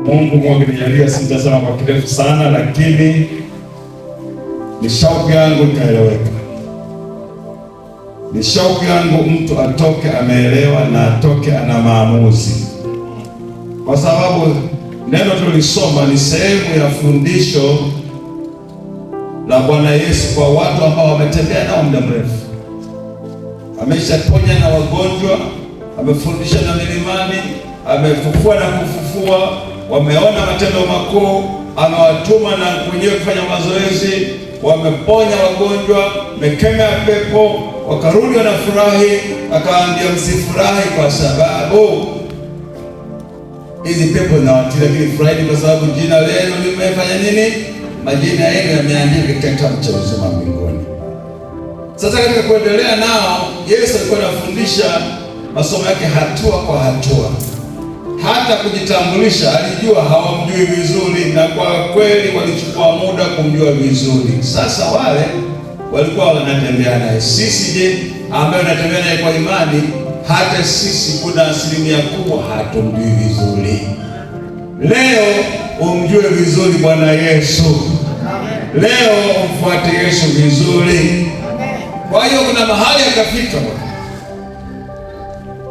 Mungu akinijalia, sitasema kwa kirefu sana, lakini ni shauku yangu ikaeleweka. Ni shauku yangu mtu atoke ameelewa na atoke ana maamuzi, kwa sababu neno tulisoma ni sehemu ya fundisho la Bwana Yesu kwa watu ambao wametembea nao muda mrefu. Ameshaponya na wagonjwa, amefundisha na milimani, amefufua na kufufua, wameona matendo makuu, amewatuma na wenyewe kufanya mazoezi, wameponya wagonjwa, mekemea pepo, wakarudi wanafurahi. Akawaambia, msifurahi kwa sababu hizi pepo zinawatia, lakini furahini kwa sababu jina lenu limefanya nini? Majina yenu yameandikwa katika kitabu cha uzima mbinguni. Sasa katika kuendelea nao, Yesu alikuwa anafundisha masomo yake hatua kwa hatua. Hata kujitambulisha alijua hawamjui vizuri, na kwa kweli walichukua muda kumjua vizuri. Sasa wale walikuwa wanatembea naye. Sisi je, ambaye unatembea naye kwa imani, hata sisi kuna asilimia kubwa hatumjui vizuri. Leo umjue vizuri Bwana Yesu. Leo umfuate Yesu vizuri. Kwa hiyo kuna mahali akafika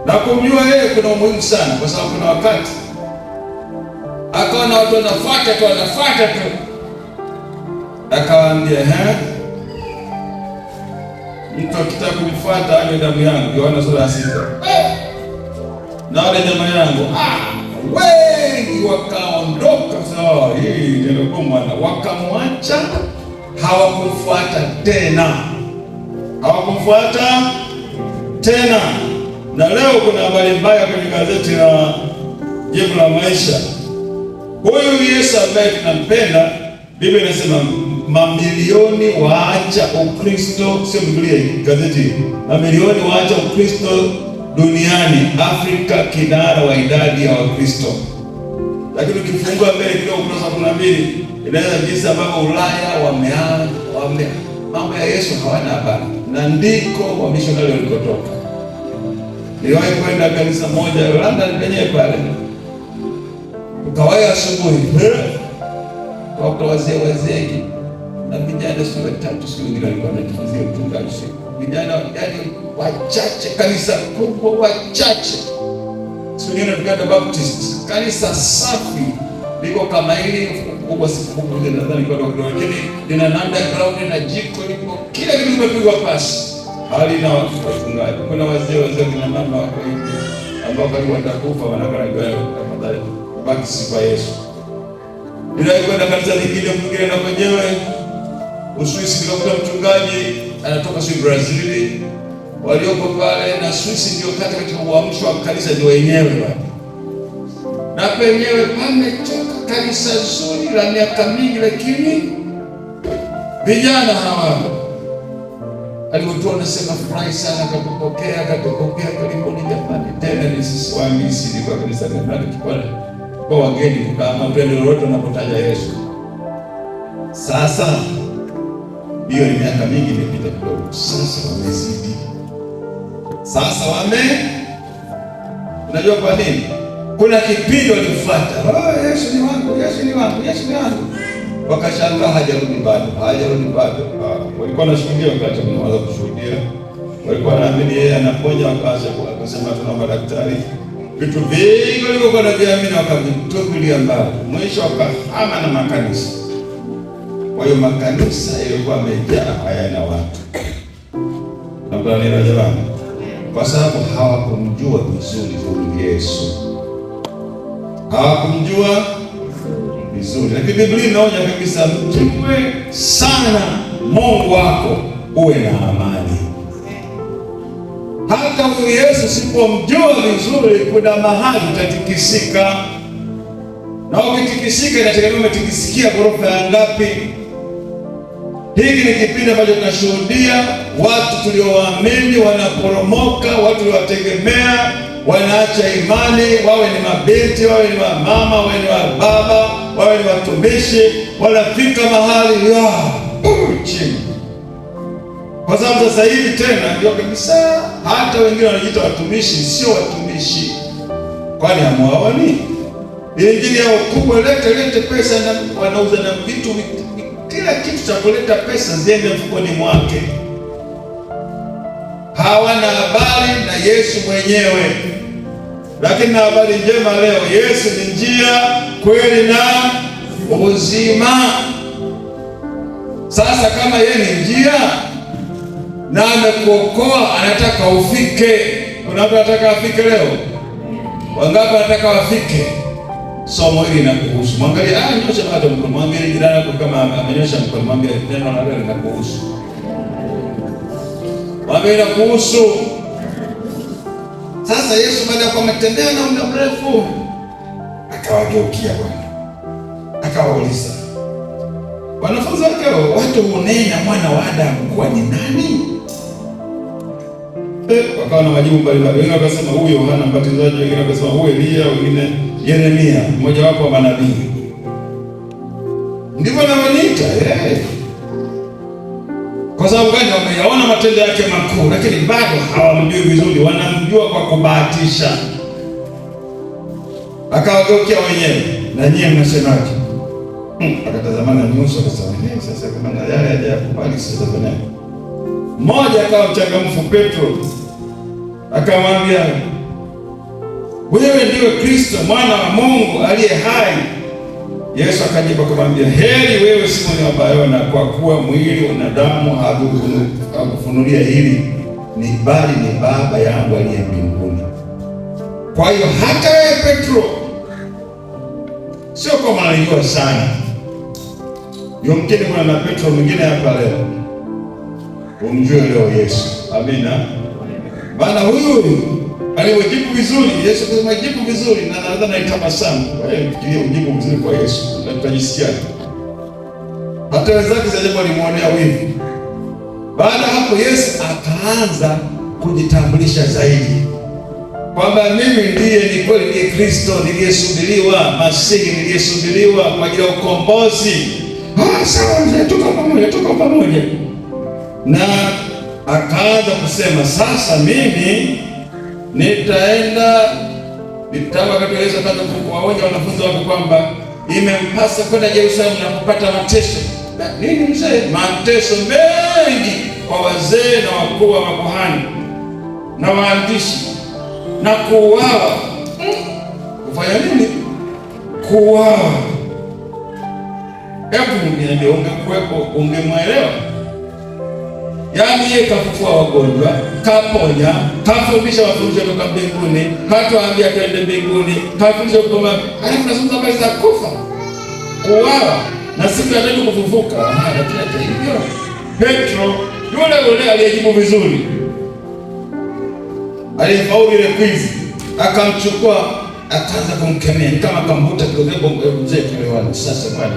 na kumjua yeye kuna umuhimu sana, kwa sababu kuna wakati akaona watu wanafuata tu wanafuata tu, akawaambia mtu akitaka kunifuata anywe damu yangu, Yohana sura ya 6. Na wale jamaa yangu wengi wakaondoka, sawa, hii ndio bwana, wakamwacha, hawakumfuata tena, hawakumfuata tena. Na leo kuna habari mbaya kwenye gazeti la Jibu la Maisha. Huyu Yesu ambaye tunampenda, Biblia inasema mamilioni waacha Ukristo, sio Biblia, gazeti, mamilioni waacha Ukristo duniani, Afrika kinara wa idadi ya Wakristo. Lakini ukifungua mbele kidogo ukurasa 12 inaeleza jinsi ambavyo Ulaya wame mambo ya Yesu hawana habari, na ndiko wamishonari walikotoka. Niliwahi kwenda kanisa moja London penyewe pale, tukawahi asubuhi, kwa wazee wazee na vijana si watatu, si wengine walikuwa wanajifunzia uchungaji, vijana yani wachache, kanisa kubwa wachache. Siku nyingine tukaenda Baptist, kanisa safi liko kama hili kubwa, si kubwa vile nadhani kwa kidogo, lakini lina underground na jiko liko, kila kitu kimepigwa pasi, hali na wachungaji. Kuna wazee wazee kina mama wako hivi ambao karibu watakufa, wanakaribia tafadhali baki si kwa Yesu. Niliwahi kwenda kanisa lingine mwingine na kwenyewe Uswisi, nikakuta mchungaji anatoka si Brazili, walioko pale na Swisi ndio kati katika uamsho wa kanisa ndio wenyewe wale, na penyewe pametoka kanisa zuri la miaka mingi, lakini vijana hawa alivyotua anasema furahi sana, akatupokea akatupokea, karibuni jamani. Tena ni sisi wa Misri kwa kanisa gani kwa wageni, tukaama twende lolote unapotaja Yesu. Sasa hiyo ni miaka mingi imepita kidogo, sasa wamezidi. Sasa wame, unajua kwa nini? Kuna kipindi walifuata, oh, Yesu ni wangu, Yesu ni wangu, Yesu ni wangu, wakashangaa hajarudi bado, hajarudi bado. Walikuwa wanashuhudia wakati wanaanza kushuhudia, walikuwa wanaamini yeye anaponya, wakaanza wakasema tunaomba daktari. Vitu vingi walivyokuwa wanaviamini wakavitupilia mbali, mwisho wakahama na makanisa. Kwa hiyo makanisa yalikuwa yamejaa hayana watu. Nampenda jamani, kwa sababu hawakumjua vizuri huyu Yesu, hawakumjua vizuri. Lakini Biblia inaonya kabisa, mjue sana Mungu wako uwe na amani. Hata huyu Yesu sipomjua vizuri, kuna mahali utatikisika, na ukitikisika inategemea umetikisikia ghorofa ya ngapi. Hiki ni kipindi ambacho tunashuhudia watu tuliowaamini wanaporomoka, watu tuliowategemea wanaacha imani, wawe ni mabinti, wawe ni wamama, wawe ni wababa, wawe ni watumishi, wanafika mahali ya chini, kwa sababu sasa hivi tena ndio kabisa, hata wengine wanajiita watumishi, sio watumishi. Kwani hamuwaoni? Injili yao kubwa, lete lete pesa, na wanauza na vitu, kila kitu cha kuleta pesa ziende mfukoni mwake. Hawana habari na Yesu mwenyewe. Lakini na habari njema leo, Yesu ni njia, kweli na uzima. Sasa kama yeye ni njia na amekuokoa, anataka ufike. Kuna watu anataka afike leo? Wangapi wanataka wafike? Somo hili linakuhusu. Mwangalie, nyosha bado mkono. Mwangalie jirani yako kama amenyosha mkono, mwambie neno la leo linakuhusu. Mwambie linakuhusu. Sasa Yesu baada ya kuwa ametembea na muda mrefu akawageukia Bwana, akawauliza wanafunzi wake, watu hunena mwana wa Adamu kuwa ni nani? Wakawa na majibu mbalimbali. Wengine wakasema huyu Yohana Mbatizaji, wengine wakasema huyu Elia, wengine Yeremia, mmoja wapo wa manabii. Ndivyo wanaoniita. Kwa sababu gani? Wameyaona matendo yake makuu, lakini bado hawamjui vizuri, wanamjua kwa kubahatisha. Akawageukia wenyewe, na nyie mnasemaje? Akatazamana nyuso, akasema sasa kama na yale hajakubali sasa tafanya. Mmoja akawa mchangamfu, Petro, akamwambia, wewe ndiwe Kristo mwana wa Mungu aliye hai. Yesu akajibu akamwambia, heri wewe Simoni wa Bayona, kwa kuwa mwili na damu hakufunulia hili, ni bali ni Baba yangu aliye mbinguni. Kwa hiyo hata wewe Petro, sio kwa maana sana, yumkini kuna na Petro mwingine hapa leo, umjue leo Yesu. Amina. Maana huyu aliwajibu vizuri, Yesu akasema jibu vizuri, na nadhani alitabasamu. Wewe fikiria ujibu vizuri kwa Yesu, utajisikia. Hata wenzake za walimuonea wivu. Baada hapo Yesu akaanza kujitambulisha zaidi kwamba mimi ndiye, ni kweli ndiye Kristo niliyesubiriwa, Masihi niliyesubiriwa kwa ajili ya ukombozi. Sawa mzee, tuko pamoja, tuko pamoja. Na akaanza kusema sasa mimi nitaenda wakati Yesu akaanza kuwaonya wanafunzi wake kwamba imempasa kwenda Yerusalemu na kupata mateso. Nini mzee? Mateso mengi kwa wazee na wakuu wa makuhani na waandishi na kuuawa. Kufanya nini? Kuuawa. Hebu niambie, ungekuwepo ungemwelewa? Yaani yeye kafufua wagonjwa, kaponya, kafundisha wafundisho kutoka mbinguni, katuambia twende mbinguni, kafundisha kutoka, halafu nazungumza habari za kufa, kuuawa na siku ya tatu kufufuka. Lakini hata hivyo Petro yule yule aliyejibu vizuri, aliyefaulu ile quiz, akamchukua akaanza kumkemea, ni kama akamvuta kidogo, mzee tuelewane sasa bwana.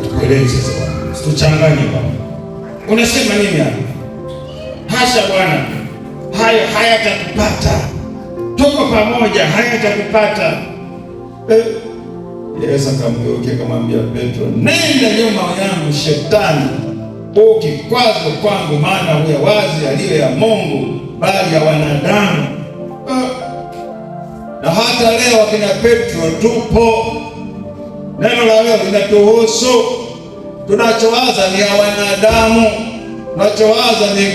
Tukuelewe sasa bwana. Situchanganye bwana. Unasema nini hapa? Hasha bwana, hayo hayatakupata. Tuko pamoja, hayatakupata. Yesu akamgeukia akamwambia Petro, nenda nyuma yangu Shetani, ukikwazo kwangu, maana huyawazi yaliyo ya Mungu bali ya wanadamu. Na hata leo akina Petro tupo. Neno la leo linatuhusu. Tunachowaza ni ya wanadamu, tunachowaza ni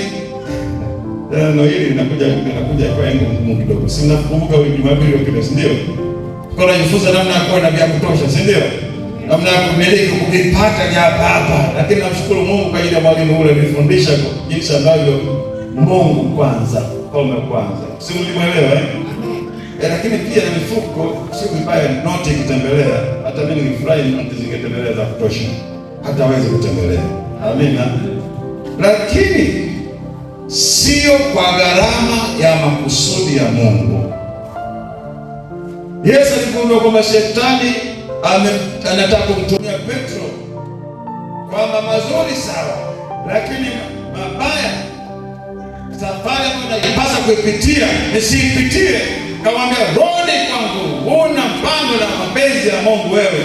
neno hili linakuja kwa yangu ngumu kidogo. Si mnakumbuka wiki Jumapili iliyopita, si ndio? Kwa najifunza namna ya kuwa na vya kutosha, si ndio? Namna ya kumiliki, kuvipata vya hapa. Lakini namshukuru Mungu kwa ajili ya mwalimu ule alifundisha jinsi ambavyo Mungu kwanza, falme kwanza. Si mlimuelewa eh? Lakini pia na mifuko si vibaya, noti ikitembelea, hata mimi ningefurahi noti zingetembelea za kutosha. Hatawezi kutembelea. Amina. Lakini sio kwa gharama ya makusudi ya Mungu. Yesu aligundua kwamba shetani anataka kumtumia Petro kwamba mazuri sawa, lakini mabaya, safari ambayo naipasa kuipitia nisiipitie. Kamwambia, rudi kwangu, una mpango na mapenzi ya Mungu wewe,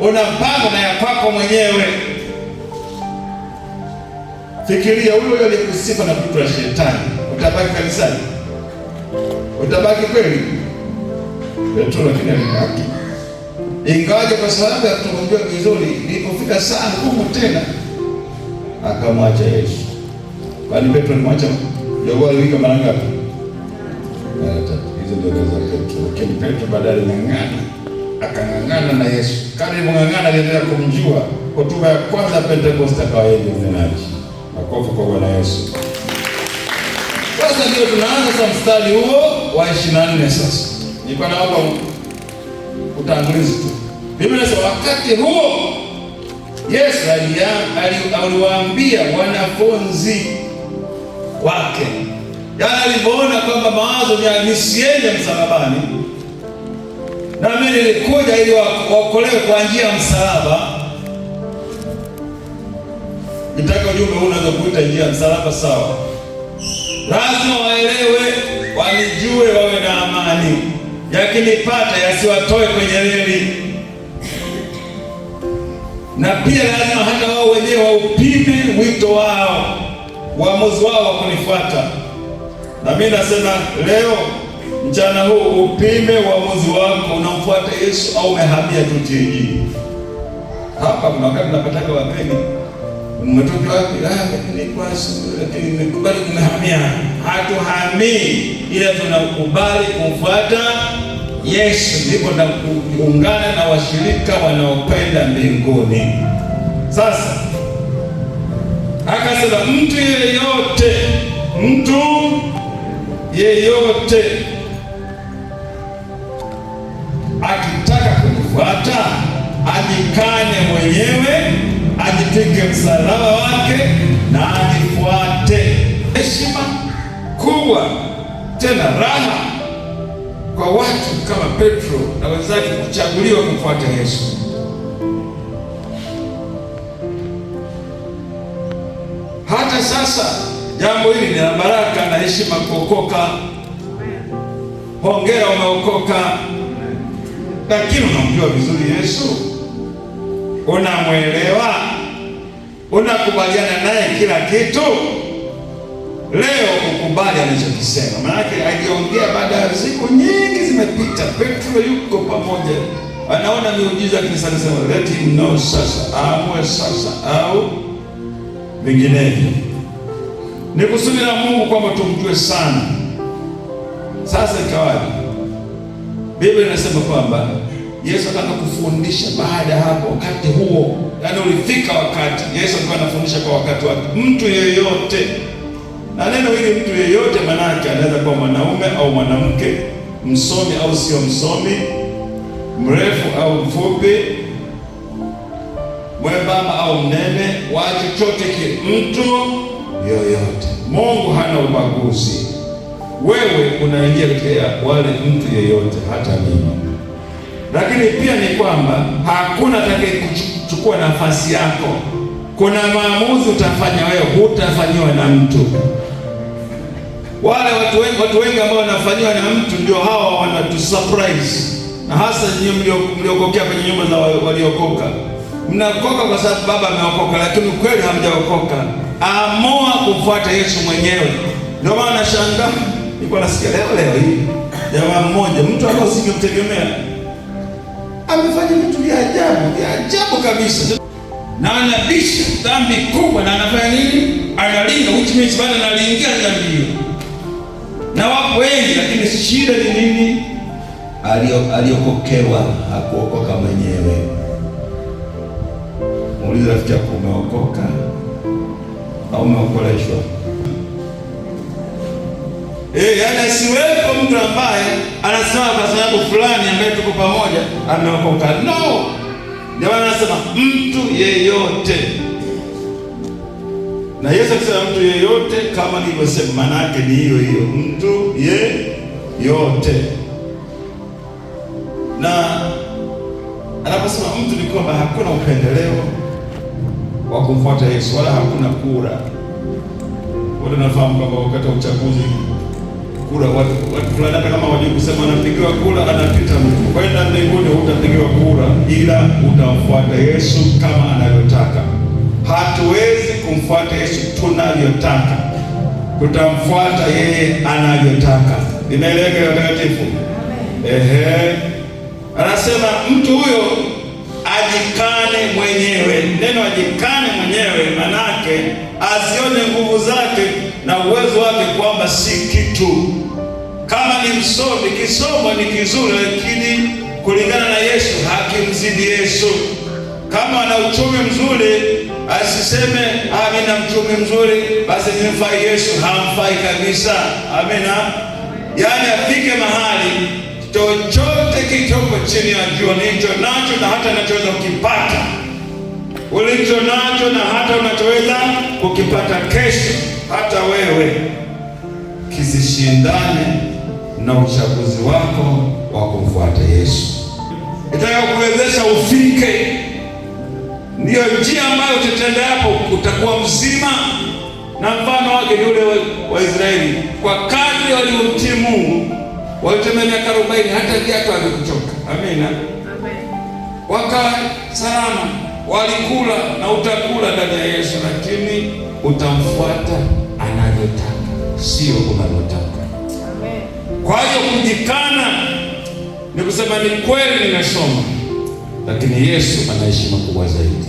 una mpango na ya kwako mwenyewe. Fikiria huyo huyo aliyekusifa na kuitwa shetani, utabaki kanisani? Utabaki kweli? Petro lakini alibaki, ingawaje kwa sababu ya kutomjua vizuri, ilipofika saa ngumu tena akamwacha Yesu. Kwani Petro alimwacha jogoo aliwika mara ngapi? Mara tatu. Hizo ndio za Petro. Lakini Petro baadaye aling'ang'ana, akang'ang'ana na Yesu. Kadri alivyong'ang'ana, aliendelea kumjua. Hotuba ya kwanza Pentekoste akawa yeye ndiye mnenaji. Makofi kwa Bwana Yesu. Sasa ndio tunaanza sasa mstari huo wa 24 sasa. Nilikuwa naomba utangulizi tu. Biblia inasema wakati huo Yesu aliwaambia wanafunzi wake, yaani alivyoona kwamba mawazo ni nisiende msalabani, na mimi nilikuja ili waokolewe kwa njia ya msalaba. Nitaka ujumbe huu unaweza kuita njia ya msalaba, sawa? Lazima waelewe, wanijue, wawe na amani, yakinipata yasiwatoe kwenye reli, na pia lazima hata wao wenyewe waupime wito wao, uamuzi wao wa kunifuata. Na mimi nasema leo mchana huu upime uamuzi wako, unamfuata Yesu au umehamia tu TAG? Hapa kuna wakati napataka wageni, umetoka wapi? Lakini nimekubali kumehamia. Hatuhamii, ila tunakubali kumfuata Yesu, ndipo tunaungana na washirika wanaokwenda mbinguni. Sasa akasema mtu yeyote, mtu yeyote akitaka kunifuata ajikane mwenyewe, ajitwike msalaba wake na anifuate. Heshima kubwa tena raha kwa watu kama Petro na wenzake kuchaguliwa kumfuata Yesu. Hata sasa jambo hili ni la baraka na heshima kuokoka. Hongera, umeokoka. Lakini unamjua vizuri Yesu? Unamwelewa? Unakubaliana naye kila kitu? Leo ukubali anachokisema, maanake aliongea baada ya siku nyingi zimepita. Petro yuko pamoja, anaona miujiza, lakini sasa anasema let him know sasa, aamue sasa au vinginevyo. Ni kusudi la Mungu kwamba tumjue sana. Sasa ikawaje? Biblia inasema kwamba Yesu akaanza kufundisha baada ya hapo, wakati huo, yaani ulifika wakati Yesu alikuwa anafundisha kwa wakati wake, mtu yeyote. Na neno hili mtu yeyote, manake anaweza kuwa mwanaume au mwanamke, msomi au sio msomi, mrefu au mfupi, mwembamba au mnene, wa chochote kile, mtu yoyote. Mungu hana ubaguzi. Wewe unaingia katika wale mtu yeyote, hata mimi. Lakini pia ni kwamba hakuna atakayekuchukua nafasi yako. Kuna maamuzi utafanya wewe, hutafanyiwa na mtu. Wale watu wengi ambao wanafanyiwa na mtu ndio hawa wanatu surprise, na hasa nyinyi mliokokea kwenye nyumba za waliokoka. Mnaokoka kwa sababu baba ameokoka, lakini kweli hamjaokoka. Amua kufuata Yesu mwenyewe. Ndio maana nashangaa, nilikuwa nasikia leo hii jamaa mmoja, mtu ambaye usingemtegemea, amefanya vitu vya ajabu, vya ajabu kabisa, na anabisha dhambi kubwa, na anafanya nini? Analinga, which means bado analingia dhambi hiyo, na wapo wengi. Lakini shida ni nini? Aliokokewa hakuokoka mwenyewe. Muulize rafiki yako, umeokoka au umeokoleshwa? Yaani asiwepo mtu ambaye anasema kwa sababu fulani ambaye tuko pamoja ameokoka. No. Ndio maana anasema mtu yeyote. Na Yesu akisema mtu yeyote, kama nilivyosema, maana yake ni hiyo hiyo, mtu yeyote. Na anaposema mtu ni kwamba hakuna upendeleo wa kumfuata Yesu wala hakuna kura. Wote tunafahamu kwamba wakati wa uchaguzi kura, watu fulani hata kama hawajui kusema anapigiwa kura, anapita mtu. Kwenda mbinguni hutapigiwa kura, ila utamfuata Yesu kama anavyotaka. Hatuwezi kumfuata Yesu tunavyotaka, tutamfuata yeye anavyotaka. Inaeleweka watakatifu? Ehe, anasema mtu huyo ajikane mwenyewe. Neno ajikane mwenyewe manake azione nguvu zake na uwezo wake kwamba si kitu. Kama ni msomi, kisomo ni kizuri, lakini kulingana na Yesu hakimzidi Yesu. Kama ana uchumi mzuri, asiseme mimi na mchumi mzuri basi nimfai Yesu. Hamfai kabisa. Amina. Yaani afike mahali chochote kilichopo chini ya jua nilicho nacho na hata nachoweza kukipata, ulicho nacho na hata unachoweza kukipata kesho, hata wewe kisishindane na uchaguzi wako wa kumfuata Yesu. Itakayokuwezesha ufike, ndiyo njia ambayo utatenda hapo, utakuwa mzima. Na mfano wake ni ule wa Israeli, kwa kadri waliomtii Mungu walitembea miaka 40, hata viatu havikuchoka. Amina, wakawa salama, walikula na utakula ndani ya Yesu, lakini utamfuata anavyotaka, sio unavyotaka. Kwa hiyo kujikana ni kusema ni kweli nimesoma, lakini Yesu ana heshima kubwa zaidi.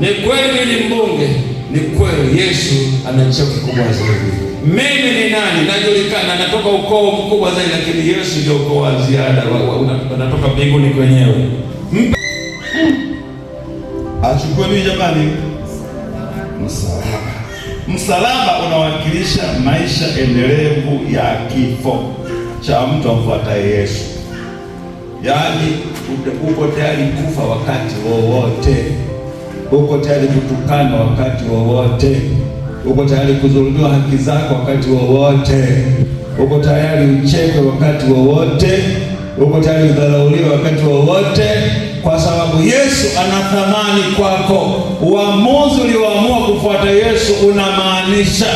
Ni kweli nili mbunge, ni kweli Yesu ana cheo kikubwa zaidi. Mimi ni nani? Najulikana, natoka ukoo mkubwa zaidi, lakini Yesu ndio ukoo wa ziada, natoka mbinguni kwenyewe. Achukue nini jamani? Msalaba. Msalaba unawakilisha maisha endelevu ya kifo cha mtu amfuataye Yesu. Yaani uko tayari kufa wakati wowote, uko tayari kutukana wakati wowote, uko tayari kudhulumiwa haki zako wakati wowote, uko tayari uchekwe wakati wowote, uko tayari udharauliwe wakati wowote, kwa sababu Yesu ana thamani kwako. Uamuzi ulioamua kufuata Yesu unamaanisha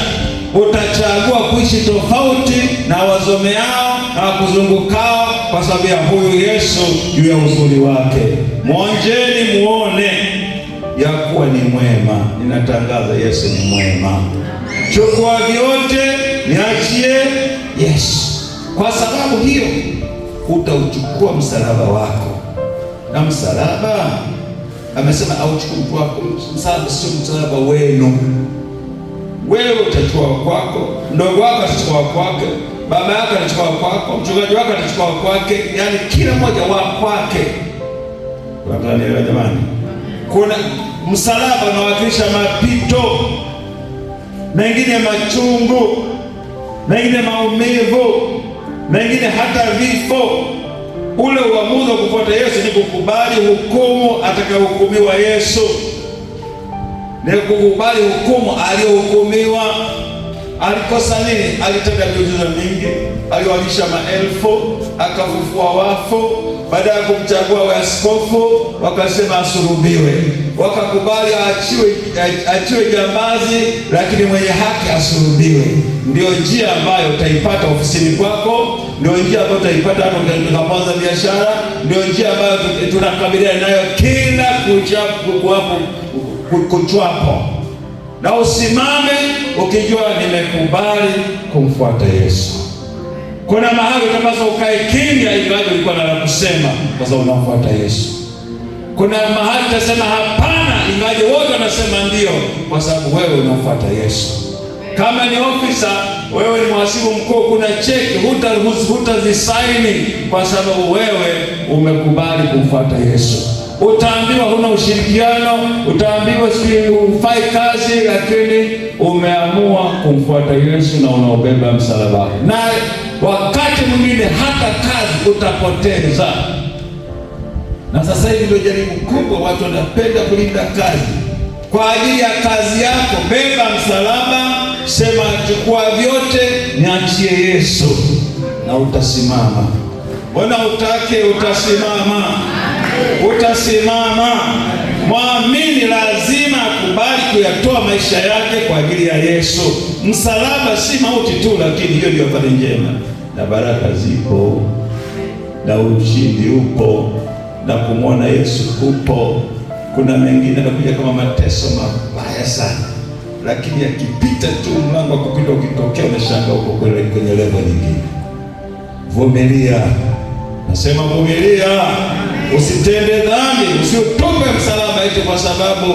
utachagua kuishi tofauti na wazomeao na wakuzungukao, kwa sababu ya huyu Yesu, juu ya uzuri wake. Mwonjeni muone ya kuwa ni mwema. Ninatangaza Yesu ni mwema. Chukua vyote, niachie Yesu. Kwa sababu hiyo utauchukua msalaba wako, na msalaba amesema auchukue mtu wako. Msalaba sio msalaba wenu. Wewe utachukua kwako, mdogo wako atachukua kwake, baba yako atachukua kwako, mchungaji wako atachukua kwake, yaani kila mmoja wa kwake. Unanielewa jamani? Kuna msalaba unawakilisha mapito mengine, machungu mengine, maumivu mengine, hata vifo. Ule uamuzi wa kufuata Yesu ni kukubali hukumu atakayohukumiwa Yesu, ni kukubali hukumu aliyohukumiwa. Alikosa nini? Alitenda miujiza mingi, aliwalisha maelfu, akafufua wafu. Baada ya kumchagua waaskofu, wakasema asulubiwe, wakakubali aachiwe jambazi, lakini mwenye haki asulubiwe. Ndio njia ambayo utaipata ofisini kwako, ndio njia ambayo utaipata hata utakapoanza biashara, ndio njia ambayo tunakabiliana nayo kila kuchwapo. Na usimame ukijua nimekubali kumfuata Yesu. Kuna mahali utapaswa ukae kimya, ingawa ulikuwa na la kusema, kwa sababu unamfuata Yesu. Kuna mahali utasema hapana, ingawa wote wanasema ndio, kwa sababu wewe unamfuata Yesu. Kama ni ofisa, wewe ni mhasibu mkuu, kuna cheki hutazisaini kwa sababu wewe umekubali kumfuata Yesu. Utaambiwa huna ushirikiano, utaambiwa si hufai kazi, lakini umeamua kumfuata Yesu na unaubeba msalaba. Na wakati mwingine hata kazi utapoteza. Na sasa hivi ndio jaribu kubwa, watu wanapenda kulinda kazi. Kwa ajili ya kazi yako beba msalaba, sema chukua vyote, niachie Yesu, na utasimama. Mbona utake? Utasimama, utasimama. Mwamini lazima akubali kuyatoa maisha yake kwa ajili ya Yesu. Msalaba si mauti tu, lakini hiyo ndio habari njema, na baraka zipo, na ushindi upo, na kumwona Yesu kupo. Kuna mengine yanakuja kama mateso mabaya sana, lakini yakipita tu, mlango wa kupita ukitokea, unashangaa uko kwenye level nyingine. Vumilia. Nasema vumilia, usitende dhambi, usiutupe msalaba eti kwa sababu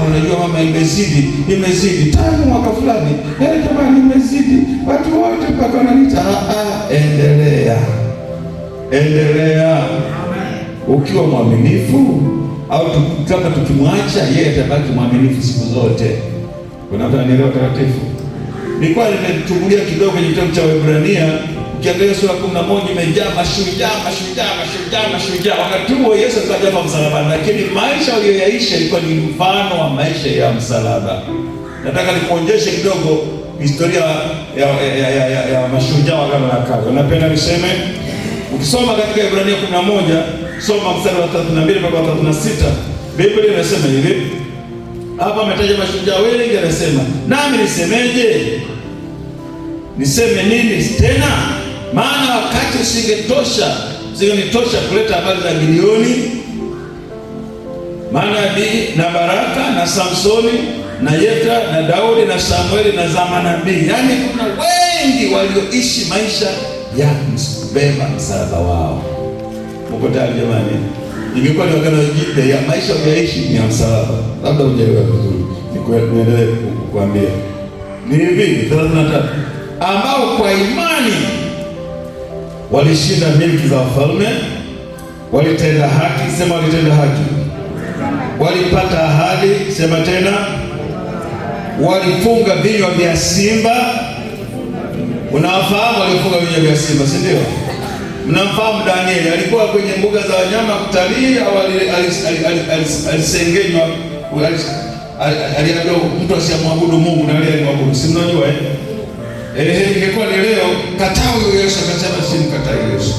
unajua mama, imezidi, imezidi tangu mwaka fulani, jamani, imezidi, watu wote mpaka wananiita. Endelea, endelea ukiwa mwaminifu, au kama tukimwacha yeye atabaki mwaminifu siku zote. Kuna mtu ananielewa taratibu? Nilikuwa nimechungulia kidogo kwenye kitabu cha Waebrania, ukiangalia sura 11 imejaa mashujaa, mashujaa, mashujaa, mashujaa. Wakati huo Yesu alikuwa hajafa msalabani, lakini maisha waliyoyaishi yalikuwa ni mfano wa maisha ya msalaba. Nataka nikuonyeshe kidogo historia ya mashujaa wa Agano la Kale. Napenda niseme, ukisoma katika Ibrania 11, soma mstari wa 32 mpaka 36, Biblia inasema hivi. Hapa ametaja mashujaa wengi, anasema nami nisemeje? Niseme nini tena? Maana wakati usingenitosha kuleta habari za Gideoni, manabii na Baraka na Samsoni na Yefta na Daudi na Samueli na za manabii. Yaani kuna wengi walioishi maisha ya kubeba msalaba wao. Mko tayari jamani? Ingekuwa ni agano jipya ya maisha uyaishi ni ya msalaba. Labda hujaelewa vizuri. Niendelee kukuambia. Ni hivi 33, ambao kwa imani walishinda milki za wafalme, walitenda haki, sema walitenda haki, walipata ahadi, sema tena, walifunga vinywa vya simba. Unawafahamu waliofunga vinywa vya simba, si ndio? Mnamfahamu Danieli, alikuwa kwenye mbuga za wanyama kutalii au alisengenywa, aliambiwa mtu asiyemwabudu Mungu na yeye alimwabudu, si mnajua eh? Ingekuwa ni leo, kataa huyo Yesu, akasema simkatai Yesu,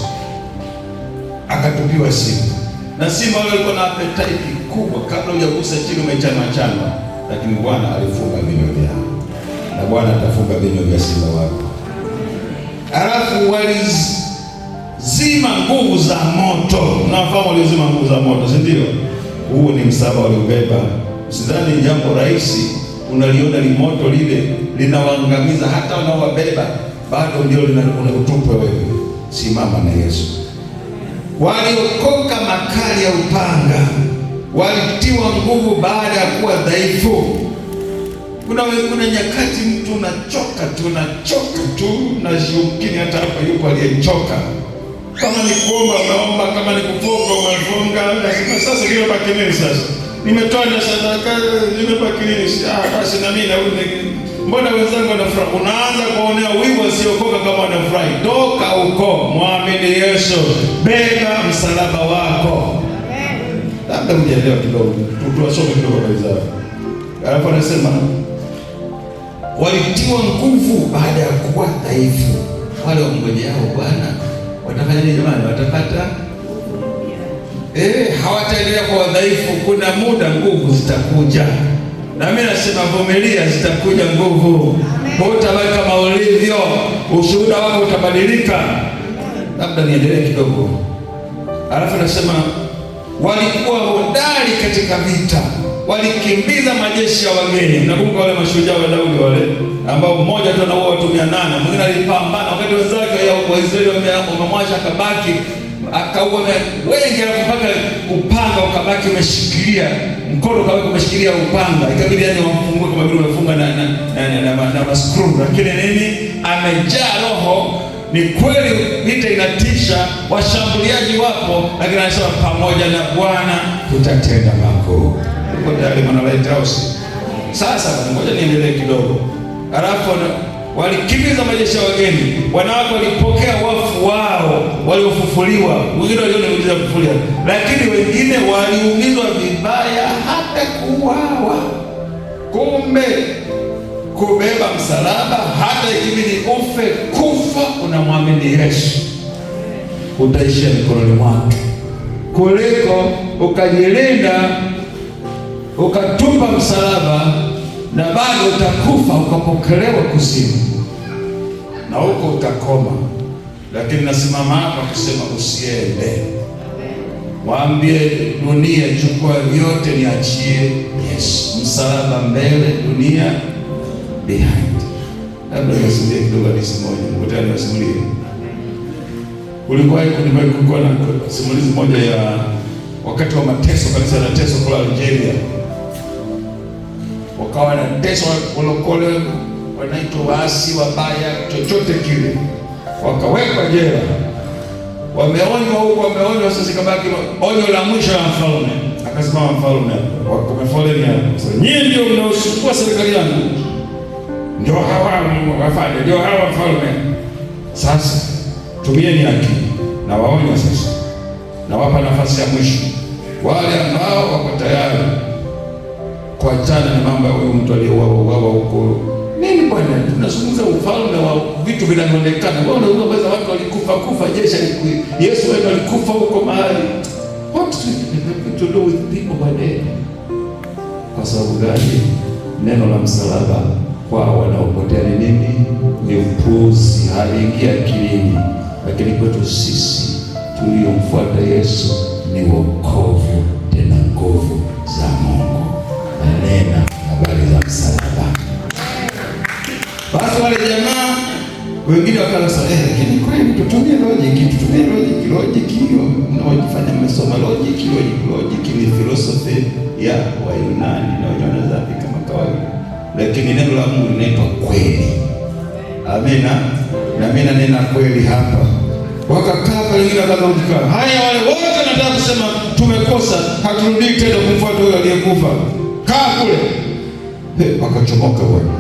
akatupiwa simba. Na simba wale walikuwa na appetite kubwa, kabla hujagusa chini umechanwa chanwa, lakini Bwana alifunga vinywa vyao, na Bwana atafunga vinywa vya simba wako. Alafu walizima nguvu za moto. Mnafahamu waliozima nguvu za moto, si ndio? Huo ni msalaba waliobeba. Usidhani jambo rahisi, unaliona limoto lile linawaangamiza hata wanaowabeba, bado ndio unautupa wewe. Simama na Yesu. Waliokoka makali ya upanga, walitiwa nguvu baada ya kuwa dhaifu. Kuna nyakati mtu unachoka tu, unachoka tu, na yumkini hata hapa yupo aliyechoka. Kama ni kuomba umeomba, kama ni kufunga umefunga, nasema sasa kimebaki nini sasa? Nimetoa na sadaka, nimebaki nini? Basi na mimi narudi. Mbona wenzangu wanafurahi? Unaanza kuonea wivu wasiokoka kama wanafurahi. Toka huko, mwamini Yesu, beba msalaba wako. Labda hujaelewa kidogo, tuwasome kidogo habari zao. Alafu anasema walitiwa nguvu baada ya kuwa dhaifu. Wale wamngojeao Bwana watafanya nini jamani? Watapata hawataendelea kuwa dhaifu. Kuna muda nguvu zitakuja, na mimi nasema vumilia, zitakuja nguvu. Utabaki kama ulivyo, ushuhuda wako utabadilika. Labda niendelee kidogo. Alafu nasema walikuwa hodari katika vita, walikimbiza majeshi ya wageni. Nakumbuka wale mashujaa wa Daudi wale ambao mmoja tu anaua watu 800, mwingine alipambana wakati wenzake wa Israeli wamemwacha akabaki akaua wengi, alafu mpaka upanga ukabaki umeshikilia mkono, ukabaki umeshikilia upanga, ikabidi yani wamfungue kama vile umefunga na maskru, lakini nini, amejaa Roho. Ni kweli vita inatisha, washambuliaji wapo, lakini anasema pamoja na Bwana tutatenda makuu. Uko tayari mwana Lighthouse? Sasa ngoja niendelee kidogo. Alafu walikimbiza majeshi ya wageni, wanawake walipokea wafu wao waliofufuliwa, wengine waliona miujiza kufufuliwa, lakini wengine waliumizwa vibaya hata kuuawa. Kumbe kubeba msalaba, hata ikibidi ufe, kufa unamwamini Yesu, utaishia mikononi mwake, kuliko ukajilinda ukatupa msalaba na bado utakufa ukapokelewa kuzimu na huko utakoma. Lakini nasimama hapa kusema usiende, waambie dunia, chukua vyote, niachie Yesu. Msalaba mbele, dunia behind. Labda nisimulie kidogo hadithi moja, mkutano nisimulie. Kulikuwa kulikuwa na simulizi moja ya wakati wa mateso, kanisa la teso kule Algeria, wakawa wanateswa walokole, wanaitwa waasi wabaya, chochote kile, wakawekwa jela, wameonywa huko, wameonywa. Sasa ikabaki onyo la mwisho la mfalme. Akasimama mfalme, wamefoleni hapo, sasa nyinyi ndio mnaosumbua serikali yangu, ndio hawa wafalme, ndio hawa mfalme. Sasa tumieni akili na waonya sasa, nawapa nafasi ya mwisho wale ambao wako tayari kuachana na mambo ya huyu mtu aliyeuawa huko nini. Bwana, tunazungumza ufalme wa vitu vinavyoonekana. Wewe unazungumza watu walikufa kufa, jeshi Yesu wenu alikufa huko mahali. What to do with people by day? Kwa sababu gani? Neno la msalaba kwa wanaopotea ni nini? Ni upuzi, haliingia akilini, lakini kwetu sisi tuliyomfuata Yesu ni wokovu, tena nguvu za Mungu. Nanena habari za msalaba. Basi wale jamaa wengine wakaanza lakini kweli tutumie logic, tutumie logic, logic hiyo mnaojifanya mmesoma logic, logic, logic ni philosophy ya Wayunani na wenyewe wanadhambi kama kawaida, lakini neno la Mungu linaitwa kweli. Amina, na mimi nanena kweli hapa. Wakakaa pale, wengine wakaanza kujikaa, haya, wale wote nataka kusema tumekosa, haturudii tena kumfuata huyo aliyekufa, kaa kule. Wakachomoka bwana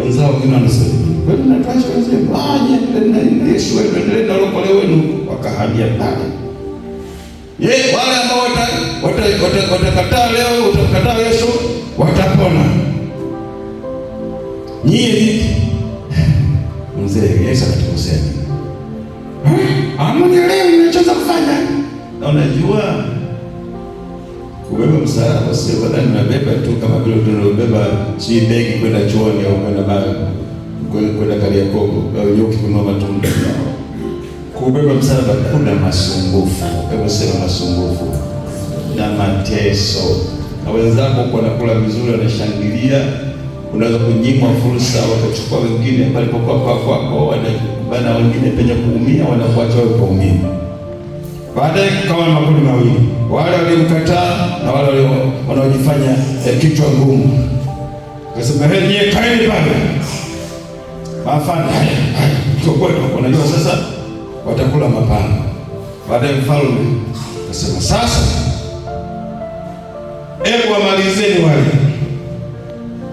wenzao wengine wanasema kweli mnatuacha wenzetu, ah, nyie Yesu wenu, endelee na ulokole wenu. Wakahamia pale. Ye, wale ambao watakataa leo, utakataa Yesu, watapona. Nyie vipi? Mzee Yesu akatukosea. Hamunielewi ninachoweza kufanya. Na unajua kubeba msalaba sio badala unabeba tu kama vile tunabeba si begi kwenda chuoni au kwenda kwenda Kariakoo au nyuki kununua matunda. Kubeba msalaba kuna masumbufu. Hebu sema masumbufu na mateso. Na wenzako huko wanakula vizuri, wanashangilia, unaweza kunyimwa fursa, wakachukua wengine palipokuwa kwako, wanabana wengine penye kuumia, wanakuacha wewe ukaumia. Baadaye kukawa makundi mawili, wale waliomkataa na wale wanaojifanya kichwa ngumu. Akasema, hey, nyie kaeni pale. Mafande, kwa kweli wanajua sasa watakula mapanga. Baadaye mfalme akasema, sasa hebu wamalizeni wale,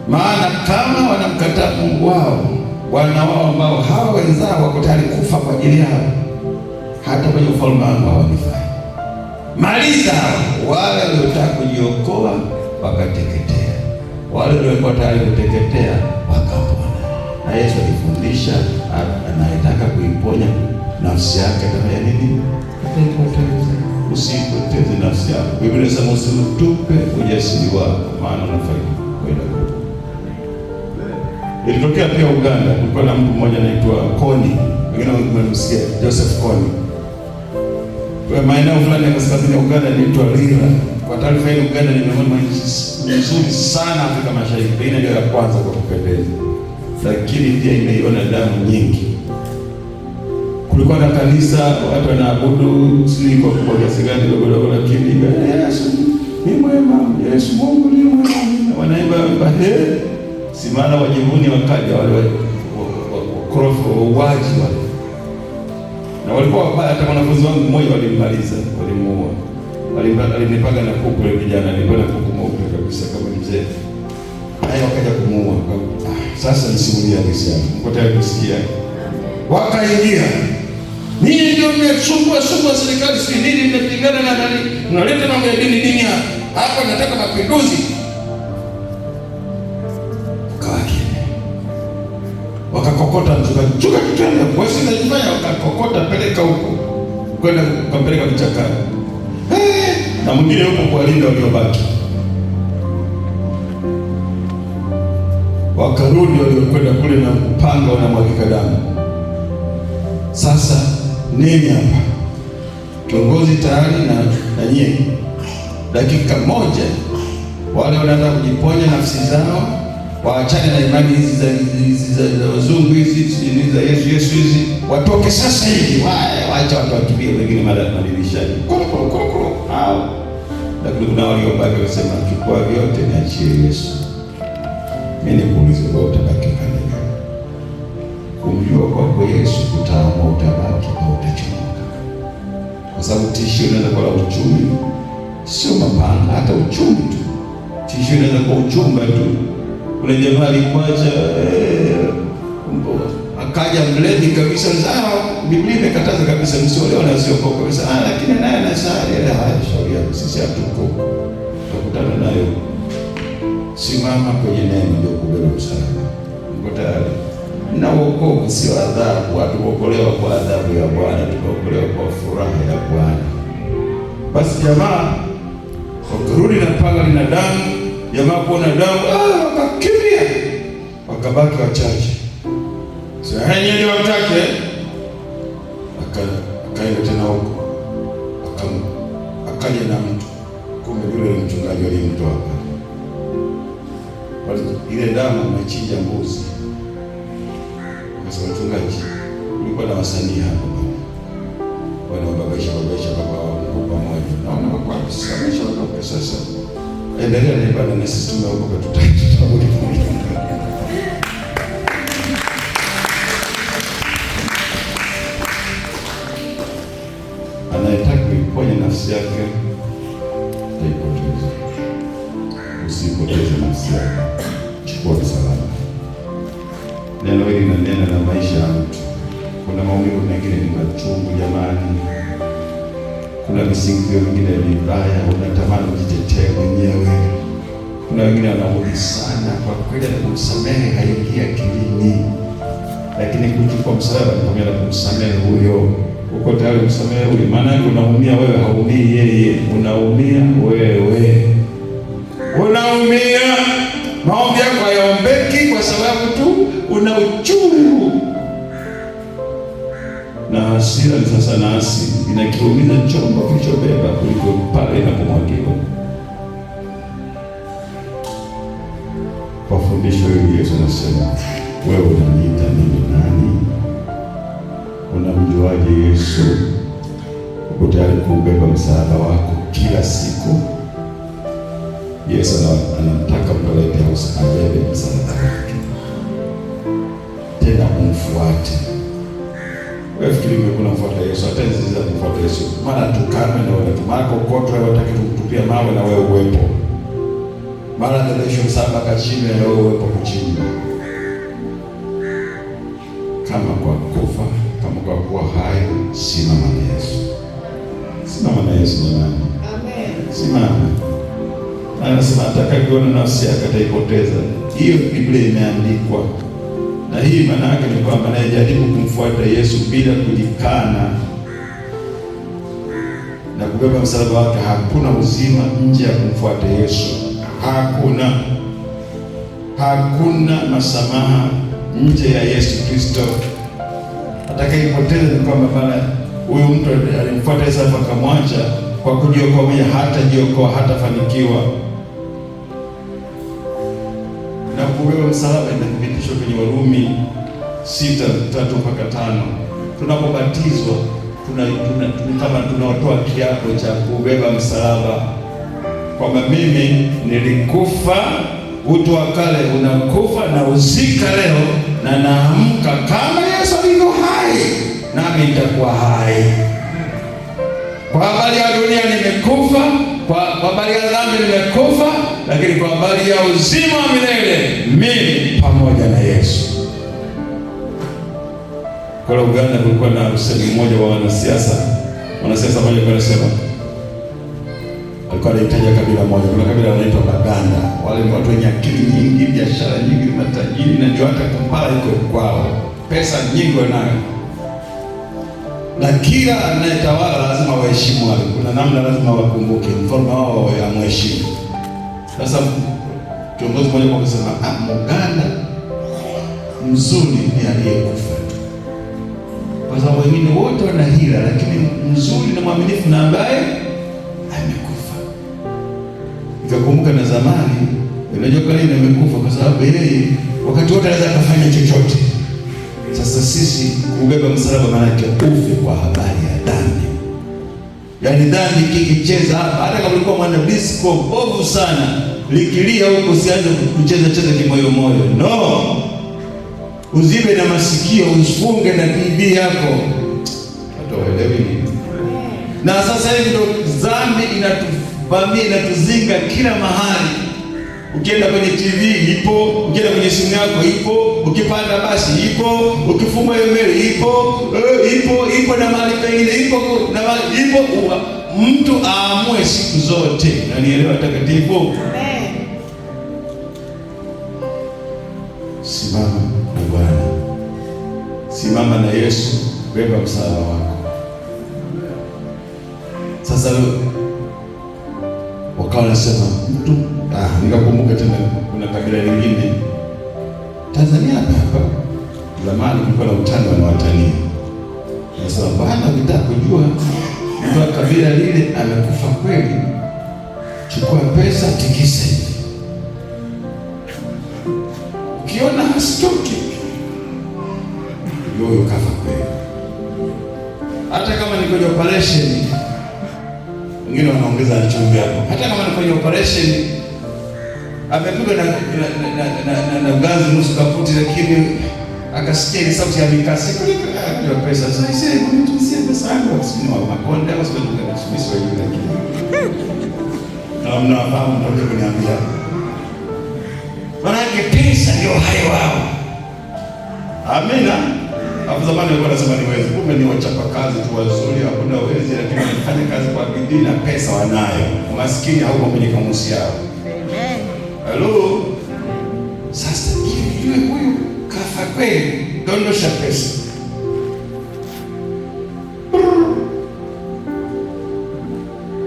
maana kama wanamkataa Mungu wao, wana wao ambao hawa wenzao wako tayari kufa kwa ajili yao, hata kwenye ufalme wangu hawanifai. Maliza wale waliotaka kujiokoa wakateketea, wale waliokuwa tayari kuteketea wakapona. Na Yesu alifundisha anayetaka kuiponya nafsi yake atafanya nini? Ataipoteza. Usiipoteze nafsi yako. Biblia inasema usiutupe ujasiri wako, maana unafaidi kwenda huko. Ilitokea pia Uganda, kulikuwa na mtu mmoja anaitwa Kony, wengine wamemsikia Joseph Kony. Kwa maeneo fulani ya kaskazini ya Uganda inaitwa Lira. Kwa taarifa hii, Uganda ni miongoni mwa nchi nzuri sana Afrika Mashariki, pengine ndio ya kwanza kwa kupendeza, lakini pia imeiona damu nyingi. Kulikuwa na kanisa watu wanaabudu, sijui kwa kubwa kiasi gani, dogo dogo, lakini Yesu ni mwema, Yesu Mungu ni mwema, wanaimba he, si maana wajivuni wakaja wale wakorofi wauaji wale, na walikuwa wabaya. Hata mwanafunzi wangu mmoja walimmaliza, walimuua, alinipaga na kuku. Yule kijana alikuwa na kuku mweupe kabisa kama mzee, naye wakaja kumuua. Sasa nisimulia hadithi yangu, mko tayari kusikia? Wakaingia, ninyi ndio mmesumbua sumbua serikali, si nini, mmepigana na nani, mnaleta mambo ya dini dini hapa, nataka mapinduzi. Wakakokota mchungaji, mchungaji twende, wewe unajifanya, wakakokota, peleka huko, kwenda kumpeleka vichakani, na mwingine huko kuwalinda waliobaki. Wakarudi waliokwenda kule na upanga unamwagika damu. Sasa nini hapa? Kiongozi tayari na nyie, dakika moja, wale wanataka kujiponya nafsi zao Waachane na imani hizi za wazungu hizi za Yesu Yesu hizi, watoke sasa hivi, waache watu wakimbie, wengine madirishani kulu kulu kulu kulu hao. Lakini kuna waliobaki wakasema, chukua vyote niachie Yesu. Mimi nikuulize, wewe utabaki upande gani? Kumjua kwako Yesu kutaamua utabaki au utachomoka, kwa sababu tishio inaweza kuwa la uchumi, sio mapanga, hata uchumi tu. Tishio inaweza kuwa uchumba tu. Kuna jamaa alikuacha akaja mlevi kabisa, Biblia imekataza kabisa msiolewa na wasiokoka kabisa, lakini naye anasali. Haya, shauri yako, sisi hatuko, tutakutana nayo. Simama kwenye neno, ndio kubeba msalaba. Uko tayari? Na wokovu sio adhabu. Hatukuokolewa kwa adhabu ya Bwana, tumeokolewa kwa furaha ya Bwana. Basi jamaa wakarudi na panga lina damu, jamaa kuona damu, wakakimbia, wakabaki wachache. Sasa ndio watake, akaenda tena huko, akaja na mtu, kumbe yule mchungaji aliyemtoa pale, ile damu amechinja mbuzi. Akasema, mchungaji, kulikuwa na wasanii hapa bwana, wanababaisha babaisha baba wao pamoja, naona wako wapi sasa, wameshaondoka sasa, endelea na ibada na sisi tumeokoka, tutarudi pamoja. Anayetaka kuiponya nafsi yake ataipoteza. Usipoteze nafsi yako, chukua msalaba. Neno hili linanena na maisha ya mtu. Kuna maumivu mengine ni machungu jamani, kuna visingizio vingine vibaya, unatamani ujitetee mwenyewe. Kuna wengine wanaudhi sana, kwa kweli kumsamehe haingii akilini, lakini kuchukua msalaba ni pamoja na kumsamehe huyo. Uko tayari kumsamehe huyo? Maana yake unaumia wewe, haumii yeye, unaumia wewe, unaumia. Maombi yako hayaombeki kwa sababu tu una uchungu na hasira. Ni sasa na asili inakiumiza chombo kilichobeba kuliko pale inapomwagiwa. Kwa fundisho hili Yesu anasema, wewe unaniita mimi nani? Unamjuaje Yesu? Uko tayari kuubeba msalaba wako kila siku? Yesu anamtaka mtu Lighthouse abebe msalaba wake, tena umfuate. Wewe fikiri ungekuwa unamfuata Yesu, hata hizi za kumfuata Yesu, mara tukanwe na wewe, mara kokotwe, wataki kutukupia mawe na wewe uwepo, mara bebeshwe msalaba kachimbe na wewe uwepo kuchimba. Kama kwa kufa, kama kwa kuwa hai, simama na Yesu. Simama na Yesu jamani. Amen. Simama. Anasema atakayeona nafsi yake ataipoteza. Hiyo Biblia imeandikwa. Na hii maana yake ni kwamba anayejaribu kumfuata Yesu bila kujikana na kubeba msalaba wake, hakuna uzima nje ya kumfuata Yesu. Hakuna. Hakuna masamaha nje ya Yesu Kristo. Atakayepoteza ni kwamba maana huyu mtu alimfuata Yesu akamwacha kwa kujiokoa mwenyewe, hatajiokoa, hatafanikiwa. Na kubeba msalaba inathibitishwa kwenye Warumi 6:3-5. Tunapobatizwa kama tunatoa kiapo cha kubeba msalaba, kwamba mimi nilikufa, utu wa kale unakufa na uzika leo, na naamka kama Yesu alivyo hai, nami nitakuwa hai. Kwa habari ya dunia nimekufa, kwa habari ya dhambi nimekufa, lakini kwa habari ya uzima wa milele mimi pamoja na Yesu. Kwa Uganda kulikuwa na usemi mmoja wa wanasiasa. Mwanasiasa mmoja alikuwa anasema, alikuwa anahitaji kabila moja. Kuna kabila wanaitwa Baganda. Wale ni watu wenye akili nyingi, biashara nyingi, matajiri, na ndio hata Kampala iko kwao. Pesa nyingi wanayo. Na kila anayetawala lazima waheshimu wale. Kuna namna lazima wakumbuke mfalme wao amheshimu. Sasa kiongozi mmoja akasema, Muganda mzuri ni aliyekufa tu. Kwa sababu wengine wote wana hila, lakini mzuri na mwaminifu na ambaye amekufa. Nikakumbuka na zamani Unajua kwa nini amekufa? Kwa sababu yeye wakati wote anaweza akafanya chochote. Sasa sisi kubeba msalaba maana yake ufe kwa habari ya dhambi. Yaani dhambi kikicheza hapa, hata kama ulikuwa mwana disco bovu sana, likilia huko usianze kucheza cheza kimoyo moyo. No. Uzibe na masikio, usifunge na TV yako. Watu waelewi nini? Na sasa hivi ndo dhambi inatuvamia, inatuzinga kila mahali. Ukienda kwenye TV ipo, ukienda kwenye simu yako ipo, ukipanda basi ipo, ukifungua email ipo, ipo, ipo na mahali pengine ipo, na mahali ipo. Mtu aamue siku zote. Na nielewa takatifu. Amen. Simama na Bwana, simama na Yesu, beba msalaba wako. Sasa wakawa wanasema mtu, nikakumbuka tena kuna kabila lingine Tanzania hapa hapa, zamani kulikuwa na utani wanawatania, nasema bwana, ukitaka kujua mtu wa kabila lile amekufa kweli, chukua pesa tikisa hivi, ukiona hasitoki ndio huyo kafa kweli. Hata kama ni kwenye operation, wengine wanaongeza chumvi hapo. Hata kama ni kwenye operation amepigwa na ganzi nusu kaputi, lakini akasikia ile sauti ya mikasi kwa pesa. Sasa ise kunitumia pesa yangu, sio wa Makonde au sio kwa Kiswahili, lakini kama mnafahamu mtakuja kuniambia. Maanake pesa ndio hai wao. Amina. Hapo zamani walikuwa wanasema ni wezi, kumbe ni wachapa kazi tu wazuri, hakuna wezi, lakini wanafanya kazi kwa bidii na pesa wanayo. Umaskini hauko kwenye kamusi yao. Amen. Halo. Sasa ili ujue huyu kafa kweli, dondosha pesa.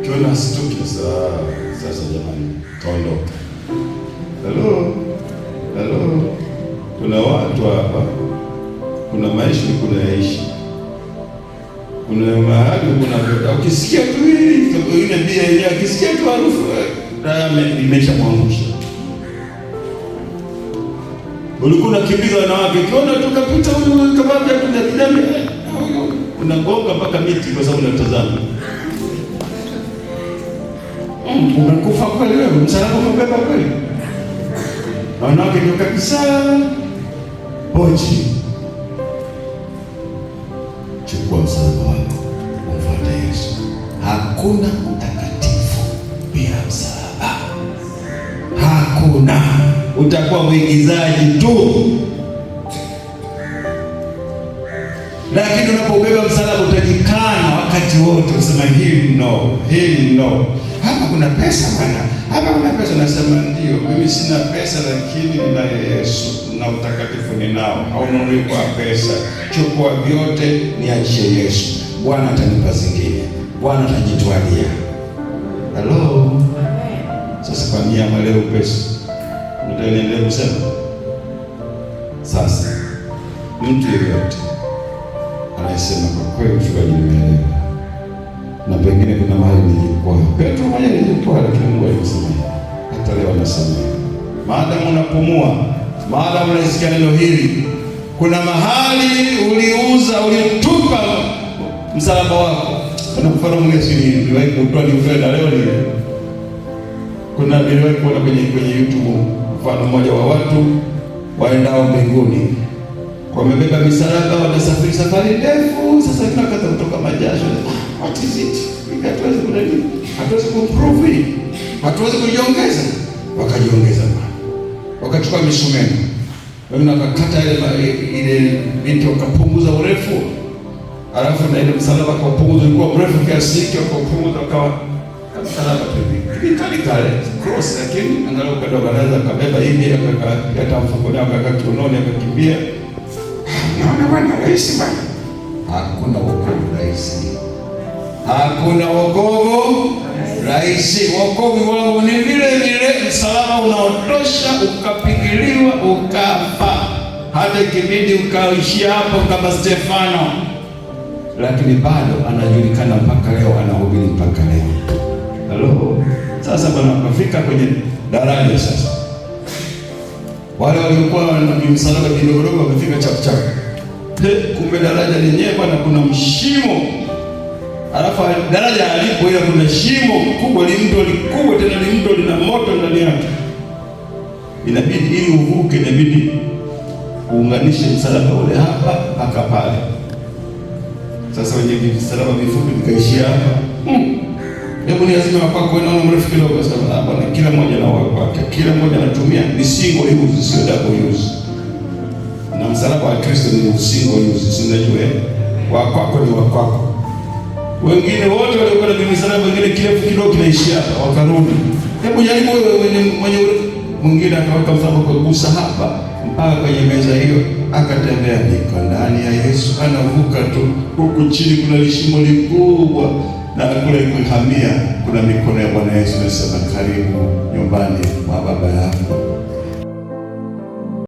Kiona asitoki sasa, jamani, kaondoka. Halo. Halo. Kuna watu hapa, kuna maisha kuna yaishi, kuna mahali kuna ukisikia tu hii ile bia yenyewe, ukisikia tu harufu imeshamwangusha. Ulikuwa unakimbiza wanawake, ukiona tu kapita huyu kama viatu vya kijani, huyu unagonga mpaka miti kwa sababu unatazama. Umekufa kweli wewe, msalaba umebeba kweli. Wanawake ndio kabisa pochi. Chukua msalaba wako umfuate Yesu. Hakuna utakatifu bila msalaba. Hakuna. Utakuwa mwigizaji tu. Lakini unapobeba msalaba utajikana wakati wote, usema hili no, hili no. Hapa kuna pesa bwana, hapa kuna pesa. Nasema ndio, mimi sina pesa, lakini ninaye Yesu na utakatifu ninao, haununui kwa pesa. Chukua vyote, niachie Yesu. Bwana atanipa zingine, Bwana atajitwalia. Hello. Sasa kwa niaba leo pesa nitaendelea kusema sasa, mtu yeyote anayesema kwa kweli mchungaji, nimeelewa na pengine kuna mahali nilijikwaa. Petro mwenyewe alijikwaa, lakini Mungu alimsamehe. Hata leo anasamehe. Maadamu unapumua, maadamu unasikia neno hili, kuna mahali uliuza, ulitupa msalaba wako. Kuna mfano mwingine si niliwahi kutoa ni na leo ni kuna niliwahi kuona kwenye YouTube mfano mmoja wa watu waendao mbinguni, wamebeba misalaba, wanasafiri safari ndefu. Sasa tunakata kutoka majasho. What is it? Hatuwezi kunani, hatuwezi kuprove hii, hatuwezi kujiongeza. Wakajiongeza bwana, wakachukua misumeno, wengine wakakata ile miti wakapunguza urefu, alafu na ile msalaba wakapunguza, ulikuwa mrefu kiasi hiki, wakapunguza wakawa msalaba tu hivi kali kale cross, lakini angalau kadogo, anaweza kabeba hivi, akaweka mfukoni, akaweka kiunoni, akakimbia. Naona bwana rahisi bwana. Hakuna wokovu rahisi, hakuna wokovu rahisi. Wokovu wangu ni vile vile msalaba unaotosha, ukapigiliwa ukafa, hata ikibidi ukaishia hapo kama Stefano, lakini bado anajulikana mpaka leo, anahubiri mpaka leo. Halo. Sasa bwana, wakafika kwenye daraja sasa, Wale waliokuwa na msalaba kidogo wamefika chapu chapu. Kumbe daraja lenyewe bwana, kuna mshimo, alafu daraja halipo, ila kuna shimo kubwa, limto likubwa, tena limto lina moto ndani yake. Inabidi ili uvuke, inabidi uunganishe msalaba ule hapa mpaka pale. Sasa wenye msalaba mifupi vikaishia hapa. Hebu ni lazima kwako naona mrefu kidogo. Sasa bwana, kila mmoja na wake, kila mmoja anatumia ni single use, sio double use. Na msalaba wa Kristo ni single use, si unajua eh? Wa kwako ni wa kwako. Wengine wote waliokuwa na misalaba, wengine kirefu kidogo kinaishia hapa, wakarudi. Hebu jaribu wewe mwenye mwingine akaweka msalaba kwa kugusa hapa mpaka kwenye meza hiyo, akatembea, niko ndani ya Yesu, anavuka tu. Huku chini kuna lishimo likubwa, na kule kuhamia kuna mikono ya Bwana Yesu inasema, karibu nyumbani mwa baba yako.